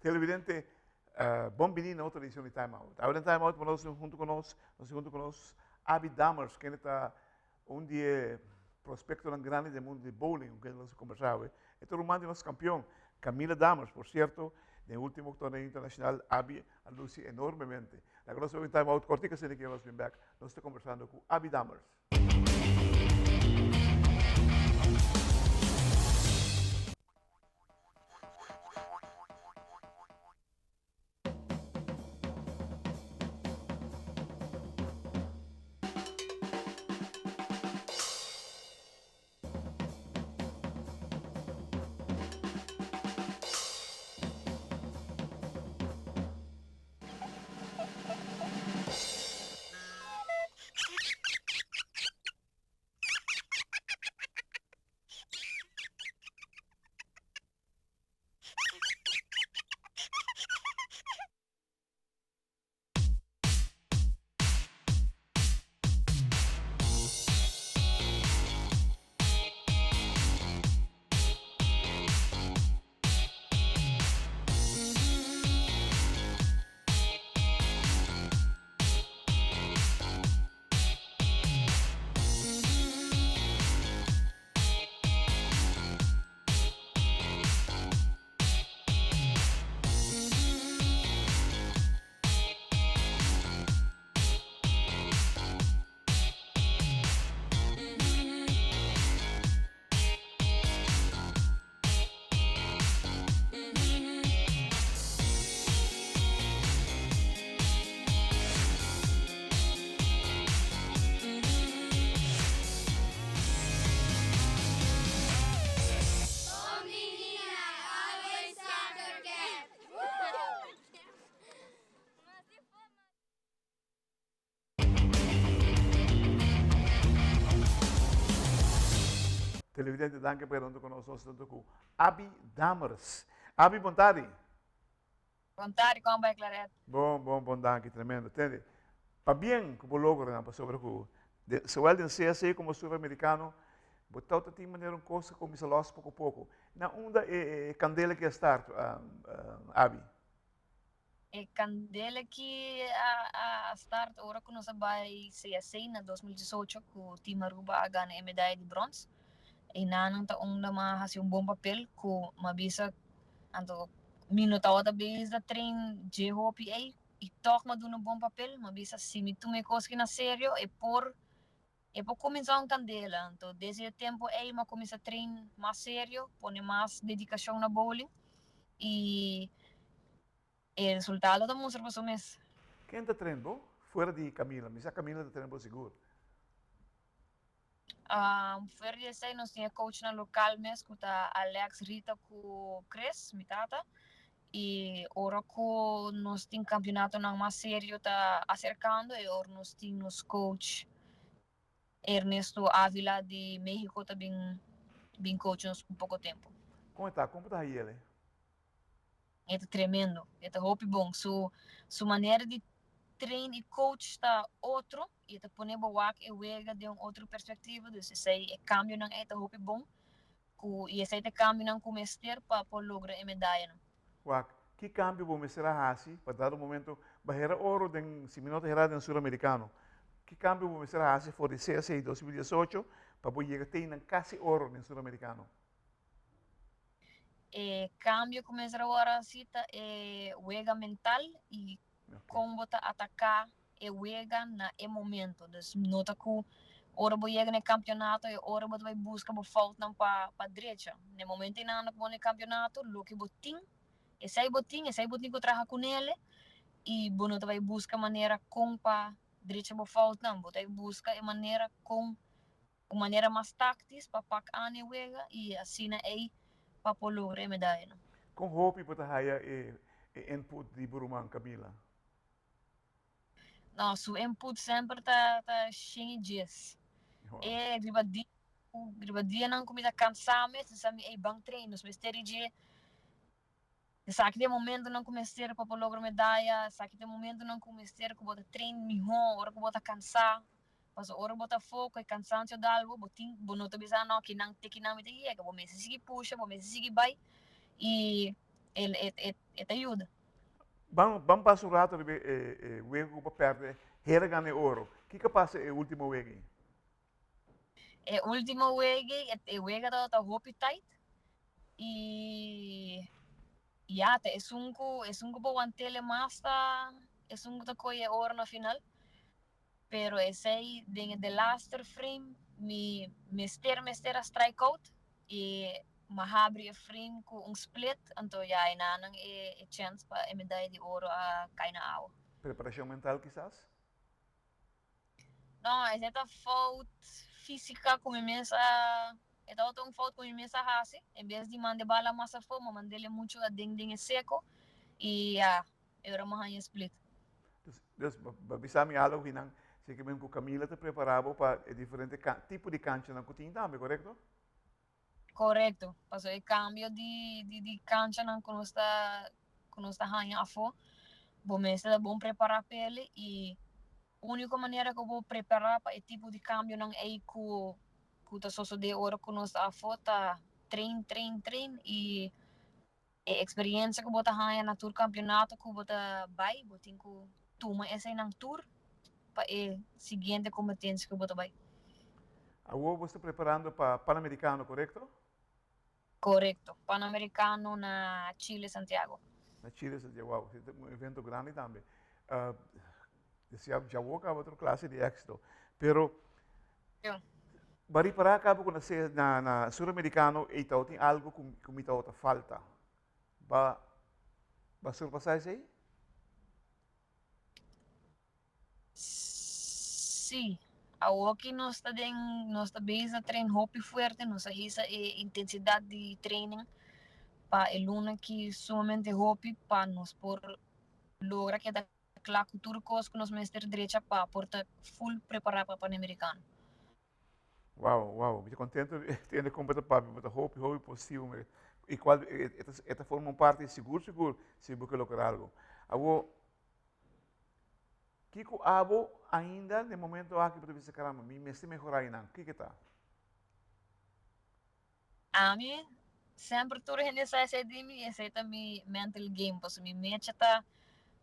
Televidente, bon bini na otro edicion di Time Out. Awe den Time Out nos tin hunto cu nos, nos tin hunto cu nos Abi Dammers, kende ta un di e prospectonan grandi den mundo di bowling, cu kende nos a combersa awe. E ta ruman di nos campeon, Camila Dammers. Por cierto, den ultimo torneo internacional Abi a luci enormemente. Laga nos bay un Time Out cortico asina ki nos bin bek. Nos ta combersando cu Abi Dammers. Televidente danki pa keda hunto ku nos. Nos ta hunto ku Abi Dammers. Abi bon tardi. Bon tardi kon bai Claret? Bon bon bon danki tremendo. Tende pabien ku bo logronan pasobra ku zowel den CSA komo Sur Americano bo tawata tin manera un kos ku kuminsa los poko poko. Na unda e kandela ki a start Abi? E kandela ki a start ora ku nos a bai CSA na 2018 ku Team Aruba a gana e medaya di brons. Einan ta unda m'a hasi un bon papel ku m'a bisa anto mi no tabata bezig ta train dje hopi ei i tòg m'a duna un bon papel. M'a bisa si mi tuma e kos aki na serio e por e por kuminsá un kandela. Anto desde e tempu ei m'a kuminsá train mas serio, pone mas dedikashon na bowling i e resultado ta mustra pa su mes. Ken ta train bo fuera di Camila? Mi sa Camila ta train bo sigur. Fuera di esei nos tin e coachnan local mes cu ta Alex, Rita cu Chris, mi tata. Y ora cu nos tin campeonatonan mas serio ta acercando e ora nos tin nos coach Ernesto Avila di Mexico ta bin bin coach nos un poco tempo. Con e ta? Con bo ta hayi el? E ta tremendo, e ta hopi bon. Su su manera di train y coach ta otro y e ta pone bo wak e wega den un otro perspectiva, dus esey e cambionan ey ta hopi bon cu y esey ta e cambionan cu mester pa por logra e medayanan. Wak, ki cambio bo mester a haci pa dado momento bo hera oro den, si mi no ta hera den Suramericano, ki cambio bo mester a haci for di CSA 2018 pa bo yega te nan casi oro den Suramericano? E cambio cu mester awor haci ta e wega mental y con bo ta ataca e wega na e momento. Dus no ta cu ora bo yega na e campeonato e ora bo ta bay busca bo foutnan pa pa drecha. Na e momento einan cu bo na e campeonato loke bo tin, esey bo tin, esey bo tin cu traha cunele y bo no ta bay busca manera con pa drecha bo foutnan. Bo ta bay busca e manera con Un manera mas táktis pa pak an e wega i asina ei pa por logra e medayanan. Kon hopi bo ta haya e input di bo ruman Camila? No, su input semper ta ta shen i djes. E riba dia riba dianan ku mi ta kansá mes, e sa mi, ey ban train, nos mester di dje. Esaki ta e momentonan ku mester pa por logra medaya, esaki ta e momentonan ku mester ku bo ta train mihó ora ku bo ta kansá. Pasobra ora bo ta afó ku e kansansio dal bo, bo tin bo no ta bisa no kinan te kinan mi ta yega, bo mester sigui pusha, bo mester sigui bai i. El, e, e, e ta yuda. Ban, ban pasa un rato riba e, e wega ku bo perde, hera gana e oro. Kiko pasa e último wega ei? E último wega ei, e wega tabata hopi tight i ya, ta esun ku, esun ku bo want'el e mas ta esun ku ta kohe e oro na final. Pero esei den e delaster frame mi mester mester a strike out y m'a habri e frame cu un split anto ya enanan e e chens pa e medaya di oro a cay na awa. Preparacion mental kisas? No, esei ta fout fisica cu mi mes a e tabata un fout cu mi mes a haci. En bes di manda e bala mas afo, m'a mand'el e mucho aden den e seco y ya e ora m'a haña e split. Dus, bo bisa mi algo kinan, si ke men ku Camila ta prepara bo pa e diferente tipo di kanchanan ku tin tambe, korekto? Korekto, pasobra e kambio di di kanchanan ku nos ta ku nos ta haña afó, bo mester ta bon prepará p'el i úniko manera ku bo prepará pa e tipo di kambionan ei ku ku ta sosodé ora ku nos ta afó ta train, train, train i E experiencia cu bo ta haya na tur campeonato cu bo ta bay, bo tin cu tuma eseinan tur pa e siguiente competencia cu bo ta bay. Awor bo sta preparando pa Panamericano, corecto? Corecto, Panamericano na Chile, Santiago. Na Chile, Santiago, wow, esei ta un evento grandi tambe. Desea djawo caba otro clase di exito, pero Bo a ripará kaba ku na na na Suramerikano ei tabatin algu ku ku mi tabata falta. Ba ba surpasá esei? Sí. Awoki nos ta den nos ta bezig na train hopi fuerte, nos a hisa e intensidat di training pa e luna aki sumamente hopi pa nos por logra keda Kla ku tur kos ku nos mester drecha pa por ta full prepará pa Panamericano. Wow, wow, mi ta contento di tende con bo ta papia, bo ta hopi, hopi positivo, mi, y cual e ta, e ta forma un parti sigur, sigur, si bo ke logra algo. Awo, kiko abo ainda den momento aki bo ta bisa, caramba, mi mester mehora einan, kiko ta? Ami, semper tur hende sa esei di mi, esei ta mi mental game, pasobra mi mecha ta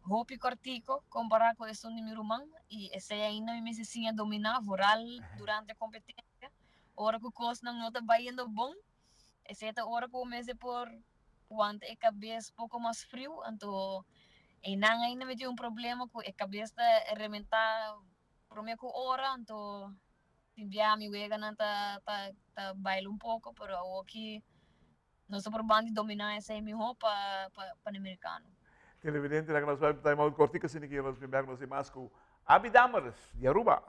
hopi kortiko kompará ku esun di mi ruman i esei ainda mi mester siña dominá, vooral durante kompetensia, ora ku kosnan no ta bayendo bon, esei ta ora ku bo mester por wanta e kabes poko mas friu, anto einan ainda mi tin un problema ku e kabes ta rementá promé ku ora, anto Tin bia mi weganan ta ta ta baila un poco, pero awoki nos ta probando di domina esei miho pa pa Panamericano. Televidente laga nos bai pa time out kortiko asina ki nos bin bek nos tin mas ku Abi Dammers di Aruba.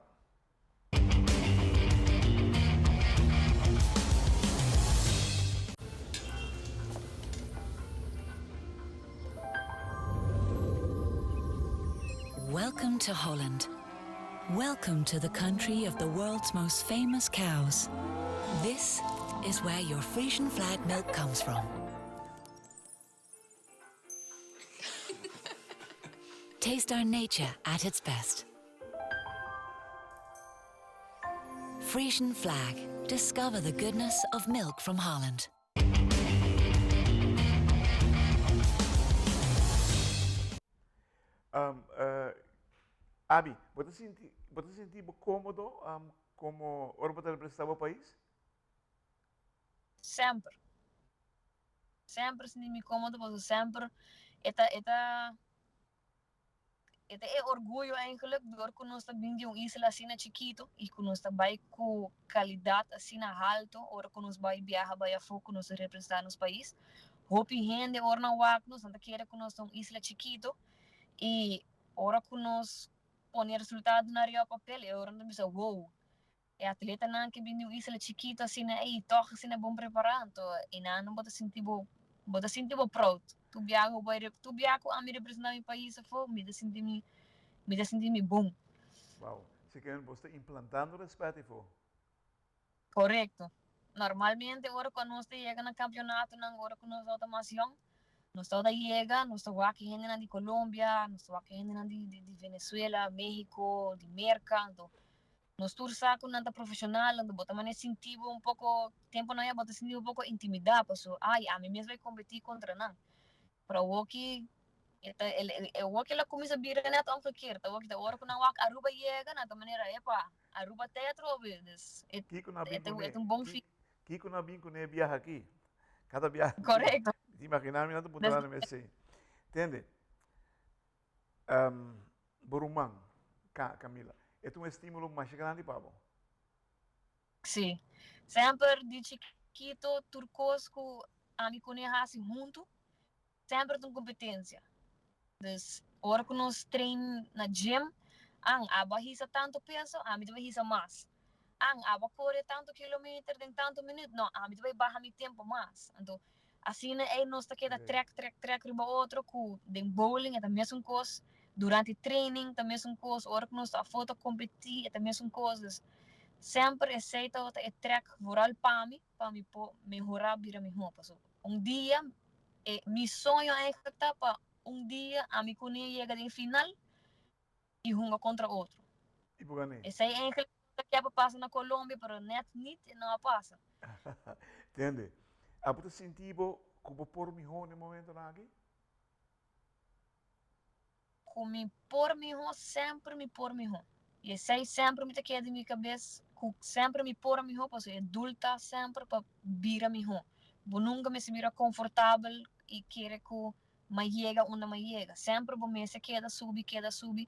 Welcome to Holland. Welcome to the country of the world's most famous cows. This is where your Frisian flag milk comes from. Taste our nature at its best. Frisian flag. Discover the goodness of milk from Holland. Um, uh, Abi, bo ta sinti, bo ta sinti bo cómodo um, como ora bo ta representa bo pais? Semper. Semper sinti mi cómodo, pasobra semper e ta, e ta, e ta e orguyo eigenlijk door cu nos ta bin di un isla asina chikito y cu nos ta bay cu calidad asina halto ora cu nos bay biaha bay afo cu nos ta representa nos pais. Hopi hende ora nan wak nos nan ta kere cu nos ta un isla chikito y ora cu nos pone resultadonan riba papel e ora nan ta bisa wow e atletanan ke bin di un isla chikito asina ey tog asina bon prepara anto eynan bo ta sinti bo bo ta sinti bo proud tur biaha ku bo tur biaha ku ami representa mi pais afo mi ta sinti mi mi ta sinti mi bon. Wow, si ke bo sta implantando respet afo. Korekto. Normalmente ora ku nos ta yega na kampionatonan ora ku nos tabata mas yòn nos tabata yega nos ta wak e hendenan di Colombia nos ta wak e hendenan di di Venezuela, Mexico, di Merka anto Nos tur sa ku nan ta profeshonal, anto bo ta manera sinti bo un poko, temponan ya bo ta sinti bo un poko intimidá paso, ay, ami mes bai kompetí kontra nan. Pero awoki e ta e awoki el a cuminsa bira net omgekeerd. Awoki ta ora cu nan wak Aruba yega nan ta manera epa Aruba ta atrobe. Dus e Kiko nan a e bin ta cune? e ta un bon Ki kiko nan a bin cune e biaha aki? Cada biaha Correcto. mi ta imagina mi nan ta puntra Des nan mester. Tende? Bo ruman Camila e ta un estimulo masha grandi pa bo? Sí. Semper di chikito tur kos ku ami ku ne hasi huntu, semper ta un kompetensia. Dus ora ku nos train na gym, an abo a hisa tantu peso, ami ta bai hisa mas. An abo a kore tantu kilometer den tantu minüt, no, ami ta bai baha mi tempu mas. Anto asina ei nos ta keda trèk trèk trèk riba otro ku den bowling e ta mesun kos, durante training ta mesun kos, ora ku nos ta afó ta kompetí e ta mesun kos. Dus semper esei tabata e trèk vooral pa mi, pa mi por mehorá bira mihó. Pasobra un dia e mi soño eigenlijk ta pa un dia ami ku Nia yega den final i hunga kontra otro. I bo gané. Esei eigenlijk ta ke pa pasa na Colombia, pero net niet e no a pasa. Tende, abo ta sinti bo ku bo por mihó na e momentonan aki? Ku mi por mihó, semper mi por mihó. I esei semper mi ta keda den mi kabes, ku semper mi por mihó, pasobra e doel ta semper pa bira mihó. Bo nunka mester bira konfortabel i kere ku m'a yega unda m'a yega. Semper bo mester keda subi, keda subi.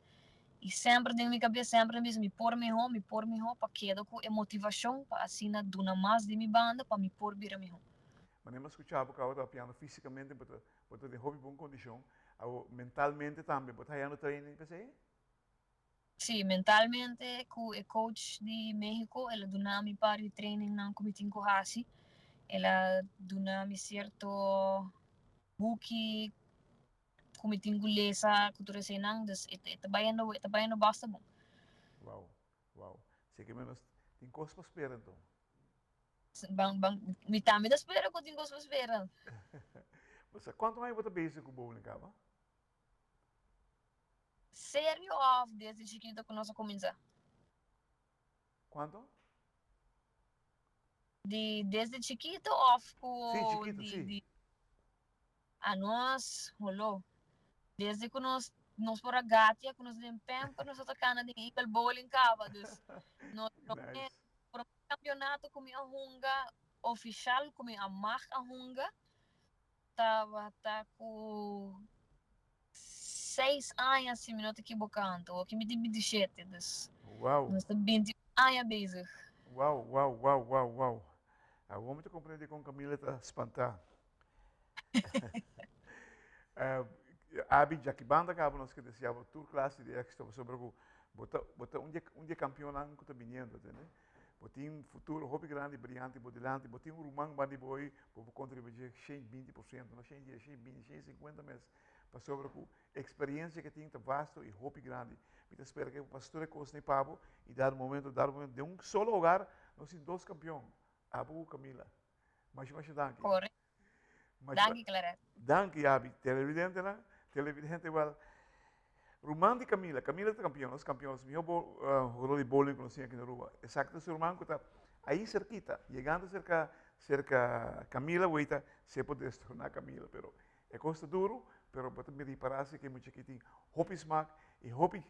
I semper den mi kabes, semper mi bisa mi por mihó, mi por mihó pa keda ku e motivashon pa asina duna mas di mi banda pa mi por bira mihó. Manera mi a skucha bo kaba ta papiando físikamente bo ta bo ta den hopi bon kondishon. Awor mentalmente tambe bo ta hayando training p'esei? Sí, mentalmente ku e coach di Mexico el a duna mi par di trainingnan ku mi tin ku hasi. El a duna mi sierto buki ku mi tin ku lesa ku tur eseinan, dus e ta bayendo e ta bayendo basta bon. Wow, wow. Si ke menos tin kos pa spera enton. Ban, ban, mi tambe ta spera ku tin kos pa spera. Bo sa kuantu aña bo ta bezig ku bowling kaba? Serio of desde chikito ku nos a kuminsá? Kuantu? Di desde chikito of ku Sí, chikito, di sí. di a nos holó. Desde ku nos nos por a gatia ku nos den pamper nos a ta kana den Eagle Bowling kaba dus nos promé Nice. promé kampionato ku mi a hunga ofishal ku mi a mag a hunga Tabata ku seis aña si mi no ta ekiboká anto oki mi tin bintishete dus Wow. nos ta binti un aña bezig. Wow, wow, wow, wow, wow. Awor mi ta comprende dikon Camila ta spantá. Abi djaki banda kaba nos ke deseá bo tur klase di éksito pasobra ku bo ta bo ta un di un di e kampionnan ku ta biniendo, tende. Bo tin un futuro hopi grandi briante bo dilanti, bo tin un ruman banda di bo ei, bo por kontribuí 120%, no 110, 120, 150 mes, pasobra ku eksperiencia ke tin ta vasto i hopi grandi. Mi ta spera ke bo pasa tur e kosnan ei pa bo i dado momento, dado momento den un solo hogar nos tin dos kampion, abo ku Camila. Masha masha danki. Correcto. Danki Claret. Danki Abi. Televidentenan, televidente wel. Ruman di Camila, Camila ta campeon, nos campeon, nos mihor bo, jugador di bowling ku nos tin aki na Aruba. Esaki ta su ruman ku ta ahí cerquita, yegando cerca, cerca Camila, weita se por destroná Camila, pero e kos ta duro, pero bo ta mira ripará si ke mucha aki tin hopi smak i hopi,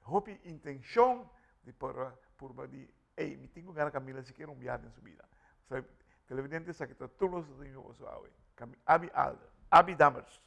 hopi intenshon di por purba di, ey, mi tin ku gana Camila sikiera un biaha den su bida. Televidente esaki ta tur nos ta tin ku boso awe. Abi Alder, Abi Dammers.